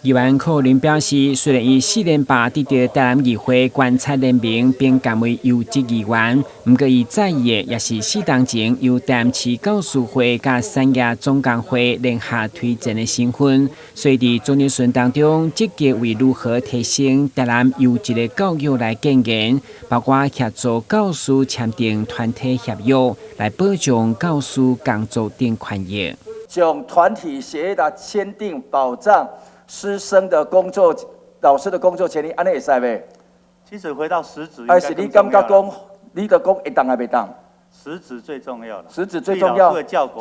議員柯玉玲表示，雖然伊4連罷得著台南議會觀察聯名，並甘為優質議員，毋過伊在意的也是4冬前由台南市教師會佮產業總工會聯合推薦的身份，所以佇總質詢當中積極為如何提升台南優質的教育來建言，包括協助教師簽訂團體協約，來保障教師工作等權益。將團體協議來簽訂，保障師生的工作、老師的工作權利，按呢會使袂？其實回到實質，還是你感覺講，你著講會當抑袂當？實質最重要。實質最重要，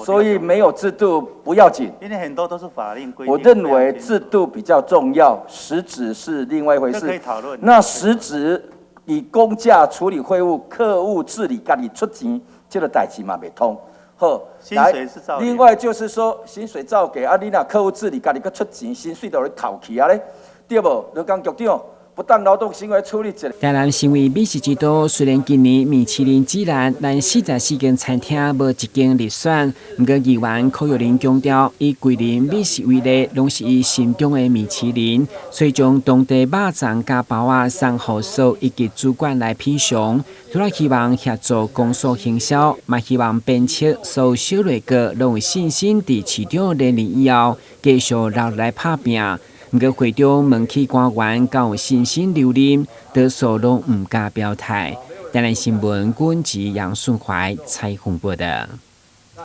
所以沒有制度不要緊。因為很多都是法令規定。我認為制度比較重要，實質是另外一回事。可以討論。那實質以公價處理廢物，課務治理，家己出錢，這個代誌嘛袂通。好，薪水是照。另外就是說，薪水照給啊，你若課務治理，家己閣出錢，薪水就會扣去啊咧，對無？勞工局長，不當勞動行為處理一下。台南成為美食之都，雖然今年米其林指南，咱44間餐廳無一間入選，毋過議員柯玉玲強調，以桂林美食為例，攏是伊心中的米其林，所以將當地肉粽佮包仔送予所有一級主管來品嘗，除了希望協助公所行銷，嘛希望鞭策所有小內閣攏有信心，佇市長連任以後，繼續留來拍拚。毋過會中問起官員敢有信心留任，多數攏毋敢表態。台南新聞，軍籍楊順懷採訪報導。